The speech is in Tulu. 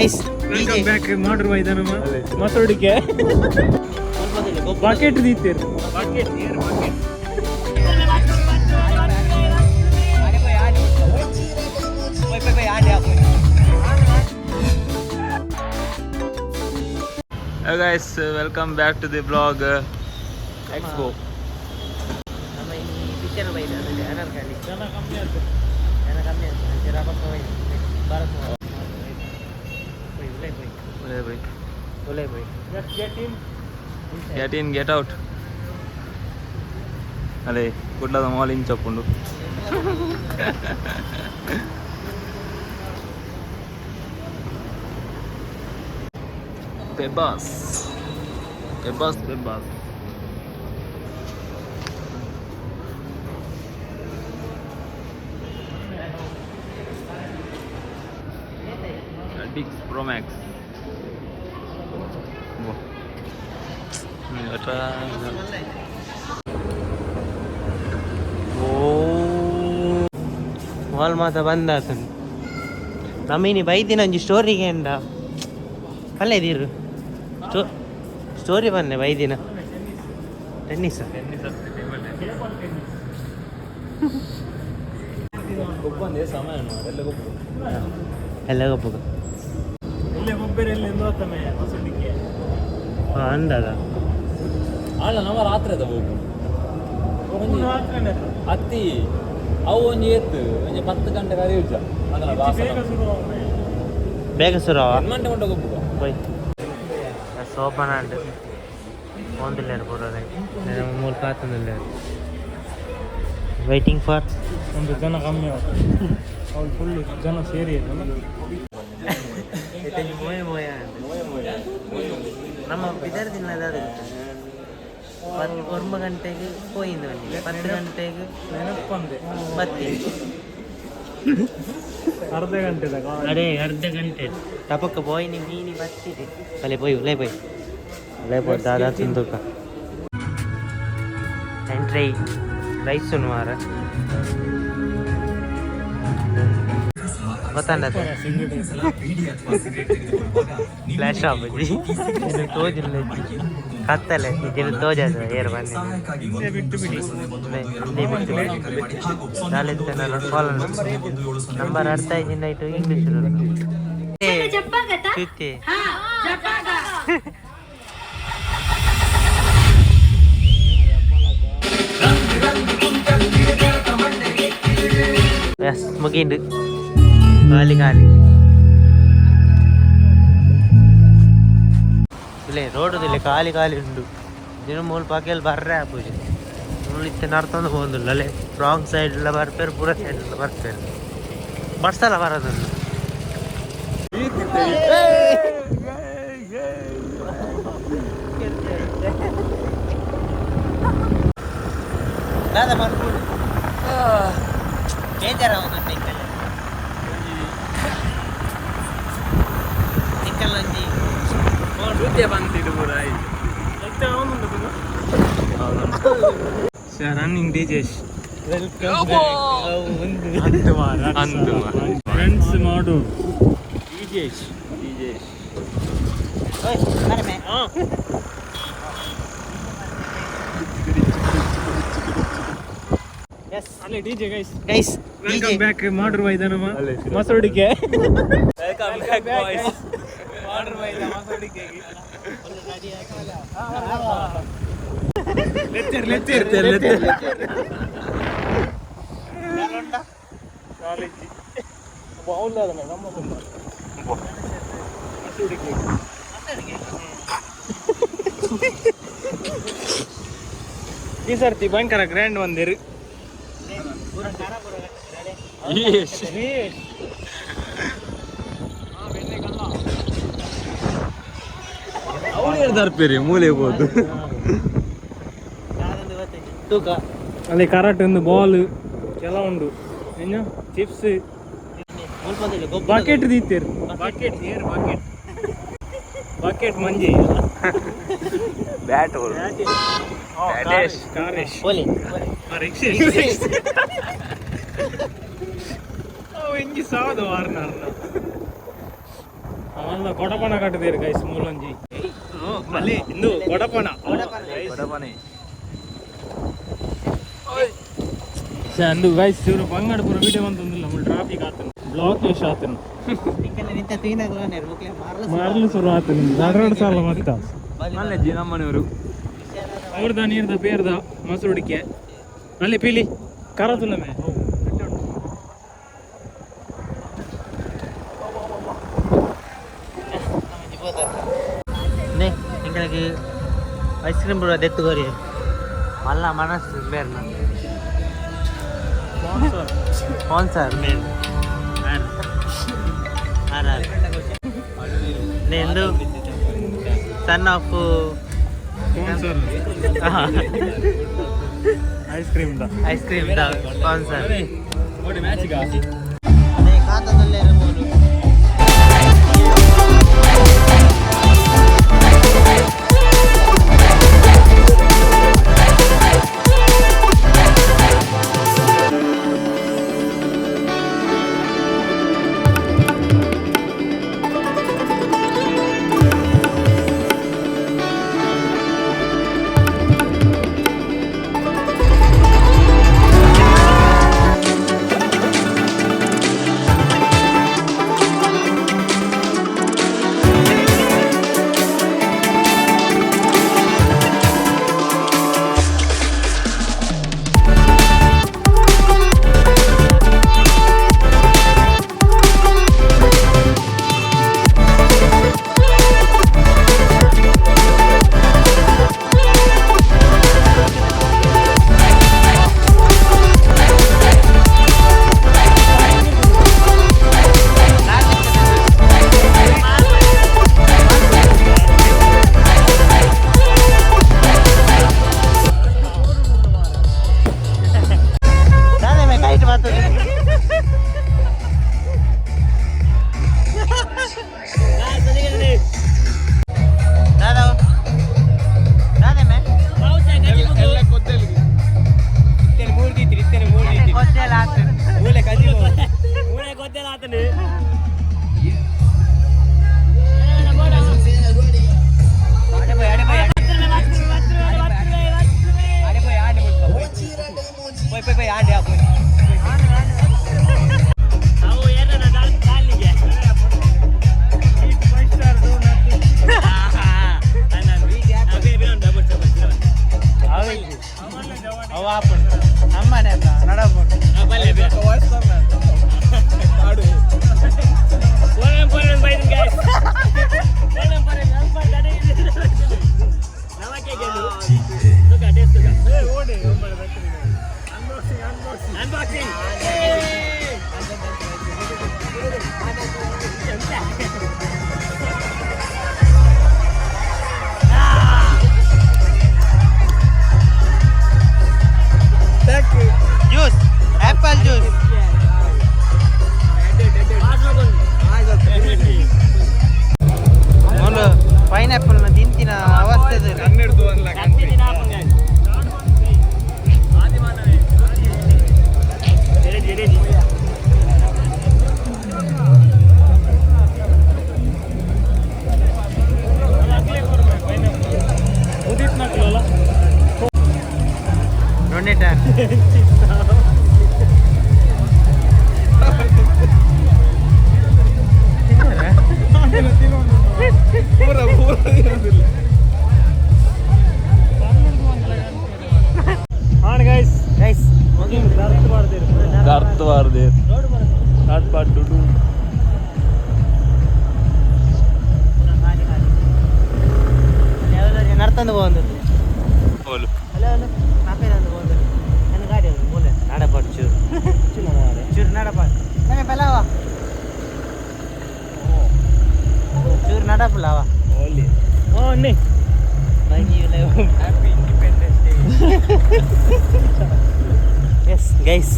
ಗೈಸ್ Welcome back ಮಾಡುವ ನಮ್ಮ ಮಸೋಡಿಕೆ bucket ದೀತೇರು bucket bucket. Hello guys, welcome back to the vlog. Expo. ನಮ್ಮ ಈ ಪಿಕ್ಚರ್ ಬೈದ ಅನಾರ್ಕಲಿ. ಜನ ಕಮ್ಮಿ ಆಯ್ತು. ಜನ ಕಮ್ಮಿ ಆಯ್ತು. ಜರ ಪಕ್ಕ ಭಾರತ್ ಹೋಯ್ ಉಲೈ ಹೋಯ್. Bye. ಉಲೈ ಹೋಯ್. Just get in. Get in, get out. ಅದೇ ಕುಡ್ಲದ ಮಾಲ್ ಇಂಚಪ್ಪುಂಡು. ಪೆಬ್ಬಾಸ್ ಪೆಬ್ಬಾಸ್ ಪೆಬ್ಬಾಸ್ ಡಿಕ್ಸ್ ಪ್ರೋ ಮ್ಯಾಕ್ಸ್. ಓ. ಮಾಲ್ ಮಾತ ಬಂದಾತನು ನಮ್ಮಿನಿ ಬೈದಿನ ಒಂಜಿ ಸ್ಟೋರಿಗೆ ಎಂದ ಪಲ್ಲೆ ದೀರು ಸ್ಟೋರಿ ಬನ್ನೆ ಬೈದಿನ ಟೆನ್ನಿಸ್. ಸಮಯ ಎಲ್ಲ ಗೊಬ್ಬು. ಎಲ್ಲ ಗೊಬ್ಬು. ಇಲ್ಲೇ ಗೊಬ್ಬರ ಎಲ್ಲ ಎಂದು ಮಸೋಡಿಕೆ. ಹಾಂ ಅಂದದ. ಅಲ್ಲ, ನಮ್ಮ ರಾತ್ರಿ ಅದ ಹೋಗು. ರಾತ್ರಿನೇ. ಅತ್ತಿ, ಅವು ಒಂಜಿ ಏತ್ ಒಂಜಿ 10 ಗಂಟೆ ಕರಿಯುಜ ಅದನ್ನ. ಬೇಗ ಶುರು ಆಗುನೆ. ಬೇಗ ಸುರವ. ಗಂಟೆ ಗಂಟೆ ಗೊಬ್ಬು. ಹೋಯ್ ಸೋಪನ ಉಂಟು ಒಂದಿಲ್ಲೇರು ಪೂರ ಮೂರು ಕಾತೊಂದಿಲ್ಲೇರು ವೈಟಿಂಗ್ ಫಾರ್. ಒಂದು ಜನ ಕಮ್ಮಿ ಆಯ್ತು, ಅವ್ಳು ಫುಲ್ ಜನ ಸೇರಿ. ಮೋಯ ಮೋಯ ನಮ್ಮ ಬಿದರ್ದಿಲ್ಲ. 9 ಗಂಟೆಗೆ ಪೋಯಿಂದು ಬನ್ನಿ, 10 ಗಂಟೆಗೆ ನೆನಪಂದೆ. ಬತ್ತಿ. ಅರ್ಧ ಗಂಟೆದಾಗ. ಅರೇ, ಅರ್ಧ ಗಂಟೆ ಟಪಕ್ಕ ಪೋಯಿನಿ ಮೀನಿ ಬತ್ತಿದೆ. ಬಲೆ ಪೋಯ್ ಉಲೇ ಪೋಯ್ ಉಲೇ ಪೋ ದಾದಾ ತಿಂದುಕ ಎಂಟ್ರಿ ರೈಸ್ ಮಾರ ಗೊತ್ತಾಂಡದ ಫ್ಲ್ಯಾಶ್ ಆಪುಜಿ. ಇದು ತೋಜಿಲ್ಲ, ಕತ್ತಲೆ ಇದಿಲ್ಲ, ತೋಜದ ಏರ್ ಬನ್ನಿ. ಬಿಟ್ಟು ಬಿಡಿ. ಹಿಂದೆ ಬಿಟ್ಟು ಫಾಲೋ ನಂಬರ್ ಅರ್ಥ ಆಯ್ತು ಇಟ್ಟು ಇಂಗ್ಲೀಷ್ ಚುತ್ತಿ. ಎಸ್, ಮುಗೀಂಡು. ಖಾಲಿ ಖಾಲಿ ಇಲ್ಲ ರೋಡದಿಲ್ಲ, ಖಾಲಿ ಖಾಲಿ ಉಂಡು. ದಿನ ಮೂಲ ಪಾಕೆಲ್ ಬರ್ರೆ ಆಪುಜಿ. ಮೂಲು ಇತ್ತೆ ನರ್ತೊಂದು ಪೋವೊಂದುಲ್ಲ. ಅಲ್ಲೇ ರಾಂಗ್ ಸೈಡ್ ಎಲ್ಲ ಬರ್ಪೇರು, ಪೂರ ಸೈಡ್ ಎಲ್ಲ ಬರ್ಪೇರು, ಬಸ್ಸಲ್ಲ ಬರೋದುಂಡು. ದಾದ ಮನ್ಪುಡು ಬೇಜಾರಾವೊಂದುಂಡು. ನಿಕ್ಕಲ್ ನಿಕ್ಕಲ್ ಒಂಜಿ. ರನ್ನಿಂಗ್ ಡಿಜೆಶ್. ಅಂದು. ಫ್ರೆಂಡ್ಸ್ ಮಾಡು ಡಿಜೆಶ್. ಓಯ್ ಬರಮೆ. ಎಸ್. ಅಲ್ಲೇ DJ guys. Guys. Welcome back ಮಾಡುವ ಇದೆ ನಮ್ಮ ಮಸೋಡಿಕೆ. Welcome back boys. ಮಾಡುವ ಇದೆ ಮಸೋಡಿಕೆ. Lecture lecture lecture. ಕಾಲೇಜ್ ನಮ್ಮ ಮಸೂಡಿಕೆ. ಈ ಸರ್ತಿ ಭಯಂಕರ ಗ್ರ್ಯಾಂಡ್ ಬಂದಿರು. ಅವಳು ತರ್ಪೇರಿ ಮೂಲೆ ಹೋದು. ತೂಕ. ಅಲ್ಲಿ ಕರಾಟೆ ಒಂದು ಬಾಲ್ ಕೆಲ ಉಂಡು ಇನ್ನು ಚಿಪ್ಸ್ ಬಕೆಟ್ ದೀತೇರು ಬಕೆಟ್ ಏರ್ ಬಕೆಟ್ ಬಕೆಟ್ ಮಂಜಿ. ಬ್ಯಾಟ್ ಬ್ಯಾಟೇಶ್. ಪೋಲಿ. ರಿಕ್ಷಾ ಅವು ಇಂಜಿ ಸಾವದ ವಾರ್ನಾರ್ನ. ಅವನ ಕೊಡಪಣ ಕಟ್ಟದೇರು ಗೈಸ್ ಮೂಲಂಜಿ ಅಲ್ಲಿ ಇಂದು ಕೊಡಪಣ ಕೊಡಪನೆ. ಅಂದು ಗೈಸ್ ಇವರು ಬಂಗಾಡ ಪೂರ ವಿಡಿಯೋ ಬಂತಂದಿಲ್ಲ ಮುಲ್ ಟ್ರಾಫಿಕ್ ಆತನು ಬ್ಲಾಕ್ ಎಷ್ಟು ಆತನು ಮಾರ್ಲು ಶುರು ಆತನು ಎರಡು ಸಾಲ ಮತ್ತ ಮಲ್ಲೆಜ್ಜಿ ನಮ್ಮನೆಯವರು. ಅವ್ರದ ನೀರ್ದ ಪೇರ್ದ ಮೊಸರುಡಿಕೆ ಅಲ್ಲಿ ಪೀಲಿ ಕರದುಲ್ಲಮೆ. ನೇ ಎಂಗಳಿಗೆ ಐಸ್ ಕ್ರೀಮ್ ಬಿಡುವ ದೆತ್ತು ಕೋರಿ ಮಲ್ಲ ಮನಸ್ಸು ಬೇರ್ನ sponsor main R R R ನೇಂದು son of ice cream the ice cream the sponsor. ನೋಡಿ ಮ್ಯಾಚಿಗ. ಖಾತಾದಲ್ಲೇ ಇರ್ಬೋದು. ದಾದೆ ಕೈಟ್ ಬರ್ತದೆ. ದಾದಾ ದಾದೆ ಮೇ ಕೊದ್ದೆಲ್ಲ ಆಗ್ತದೆ. ಅವ ಆಪುಂಡು ನಮ್ಮನೆ ಅಲ್ಲ ನಡಪುಂಡು. Juice apple juice ಮೂಲು ಪೈನಾಪಲ್ ತಿಂತಿನ ಅವಸ್ಥೆ. ಉದಿತ್ ನಕ್ಲಲ್ಲ. ಡೊನೇಟ್. ಹಾಂ ಗೈಸ್. ಗೈಸ್. ದರ್ತ್ ಬಾರ್ದೆ ದರ್ತ್ ಬಾರ್ ಡುಡು. ನರ್ತಂದು ಹೋಗಂದು. ಓಲು. ಹಲೋ ಹಲೋ ಕಾಪೇರಂದು ಹೋಗಂದು ನನ್ನ ಗಾಡಿ ಅದು ಮೂಲೆ ನಡಪಾಡು ಚೂರು ಚೂರು ನಡಪಾಡು ನಮಗೆ ಪಲಾವ ಚೂರು ನಡಪುಲವ. ಹಾಂ ಅನ್ನಿ. Happy independence day. Yes guys.